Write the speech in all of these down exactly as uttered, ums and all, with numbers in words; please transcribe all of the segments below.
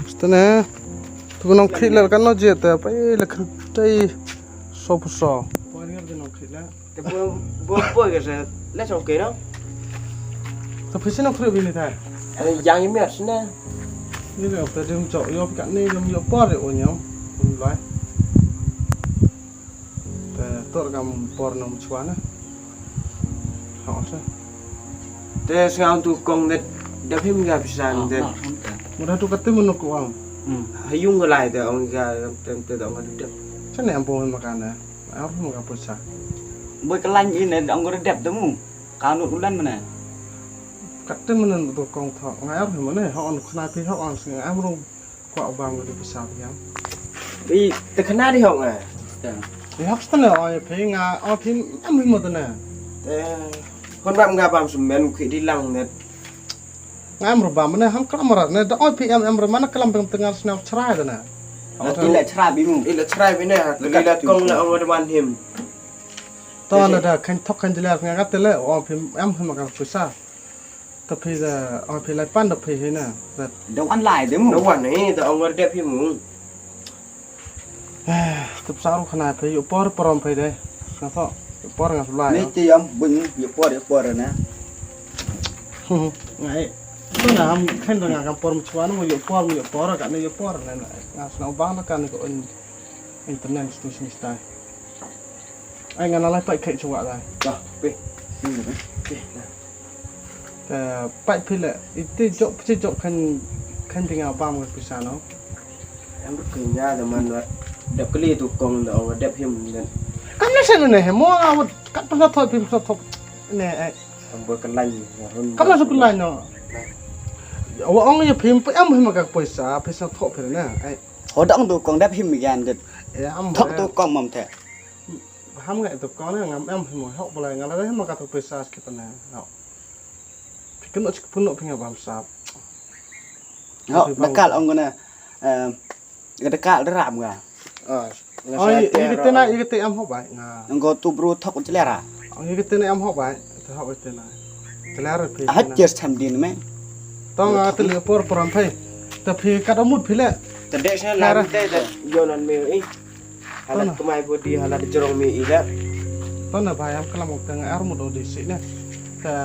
Stene. Tu nong khri la kan no je ta pa le kan tai so pu so. Poi ngar de nong khri la. Te bo bo poi ke se le chong ke no. Ta phi sino khri bi ni ta. Yang imi sene. Ni le ta dum chok yo ka ni dum yo por o nyam. Lai. Te tor kam por nom chwa na. Ho sa. Te sngam tu kong det dap him ga pisan te. Muda tu kati munu ko ang. Hmm. Hayung ga lai te ong ga tem te ong ga dap. Chane am po ma kana. Ar ma ga poisa. Boi ka lain ine ong ga dap te mu. Ka nu ulan mana. Kati munu tu kong tho ngai ar mana ho on khna ti ho on sngam ru. Kwah bam ka pisa biang. Ei, te khana di hok nga. Di hok stene oi phi nga oi phi em mo tene. Te kon bam nga bam semen khi di lang net. Nga em ro bam ne ham kram rat ne da oi phi em em ro mana klam pem tengar sna chrai tene. Na ti le chrai bi mu. Ile chrai bi ne ha kali la kong la ong wa man him. To na da kan thok kan jelar nga ka tele oi phi em him ka pisa. Ta phi da ong phi lai pan da phi hi na. Da wan lai de mu. Da wan hi da ong war dep hi mu. Tup saru khana phi yu por porom phi de. Nga tho yu por nga sulai. Ni ti yam bun yu por yu por na. Ngai. Tu na ham khen da nga kam por mchwa na yu por yu por ka ni yu por na. Nga sna bang na ka ni ko internet station stai. Ai nga na lai pai kai chwa dai. Dah, pi. Pi. Te pai phi le iti jok phi jok khan khan dinga bam ka pisa no. Em ruk nya da man wa. Dep kali tu kong da wa dep him dan. Kam na sa ne he mo nga wa kat pha thot phi pha thot ne ai. Am bo kan lain. Kam na sa kan lain no. Wa ong ya phim pa em him ka poisa pisa thot phi ne ai. Ho dang tu kong dep him yan det. Thok tu kong mam the. Ham ngai tu kong ne ngam em him hok balai nga la him ka tu pisa skit ne. Hok. Phi kynnoh chik pynnoh phi nga bam sap. Hok, dakal ong ne. Em, dakal dram nga. Ah. Oh, ite na, ite em hok bai nga. Ngo tu bru thok chlera. Oh, ite na em hok bai. Te hok ite na. Chlera phi. Ah, jes tham din me. Tong nga te le por poram phai. Te phi ka da mut phi le. Te de sa la te te. Yo nan me eh. Halat kumai bodi halat jrong mi ila. Tona bai am kalam ong teng ar mut odi si ne.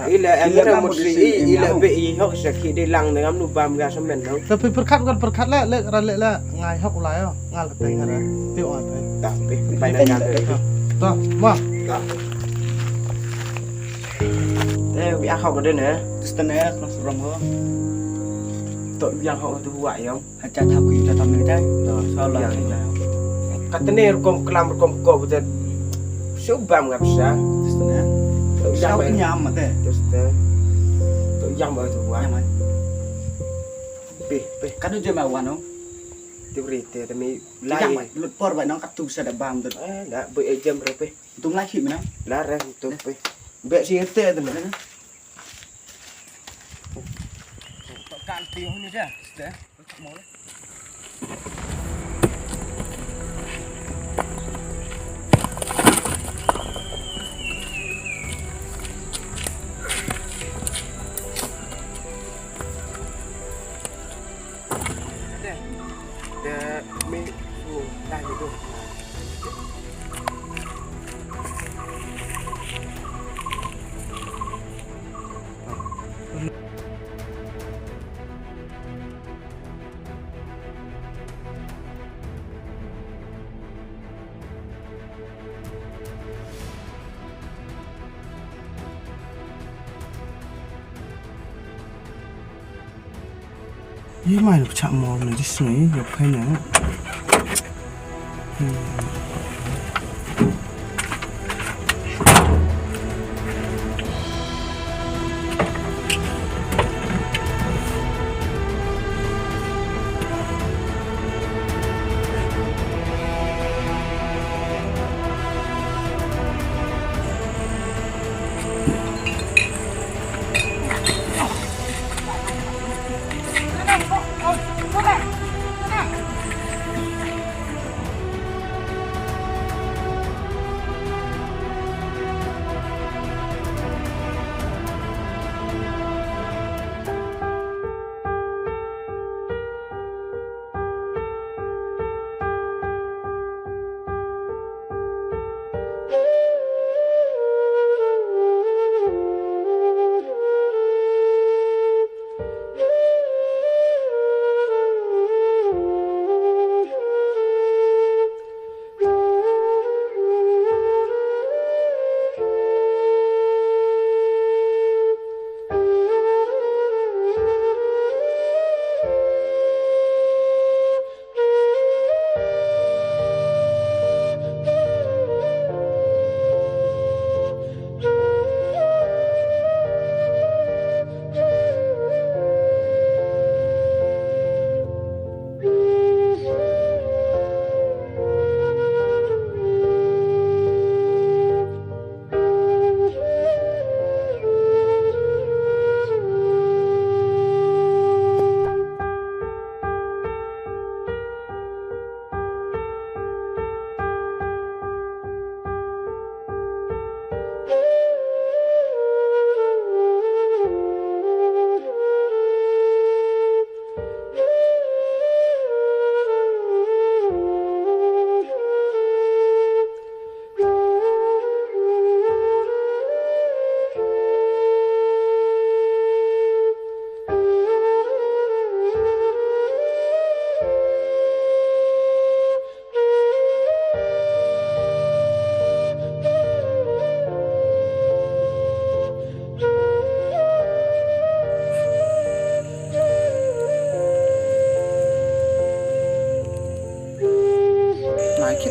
Ila am mut si ila be i hok sa ki de lang ne am nu bam ga samen no. Tapi perkat kan perkat le le ra le le ngai hok ulai yo ngal teng ra. Ti oi pe. Tapi bai na ga be. To ma. Eh wi a hok de ne. Tis tene kno suram ho. To wi a hok tu wa yong. Acha thap ki ta tam ni tai. To, so la. Ka tene rukom klam rukom ko bu te. Shu bam nga pisa. Tis tene. To yang ba nyam mate. Tis te. To yang ba tu wa. Nyam ai. Pe, pe. Ka du je ma wa no. Ti bri te te mi lai. Yang ba lut por ba no ka tu sa da bam tu. Eh, la bu e jem re pe. Tu lai ki mina. La re tu pe. Be si te te na. Ye mai nuk chak mor na jis ngai yok kai na.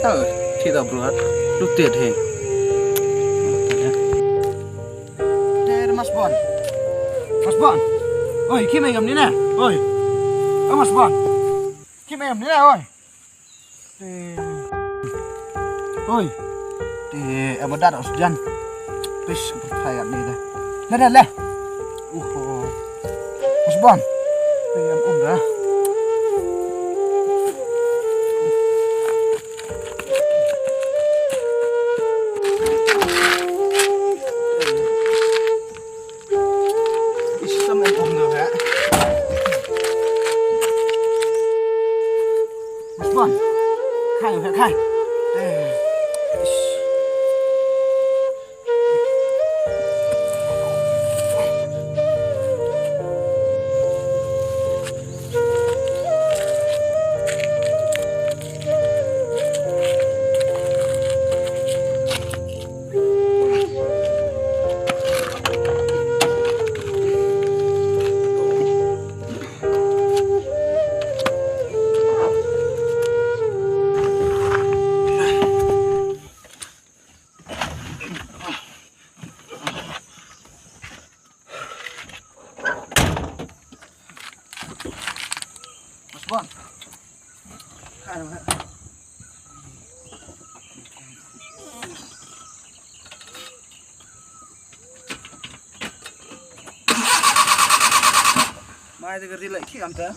Tao, ti tao bro. Lu tied he. Te Mas Bon. Mas Bon. Oi, kim ai gam ni na. Oi. Oh, Mas Bon. Kim ai gam ni na, oi. Te. Oi. Te, aba dar os jan. Pis ke percaya ni dah. Dah, dah, dah. Uh, oh. Mas Bon. Te, am um dah. Ish, tam em um no ha. Mas Bon. Khai, khai, khai. Eh, ish. Mas Bon. Khai noh. Mai te ka ri leh ki am te.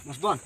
Mas Bon.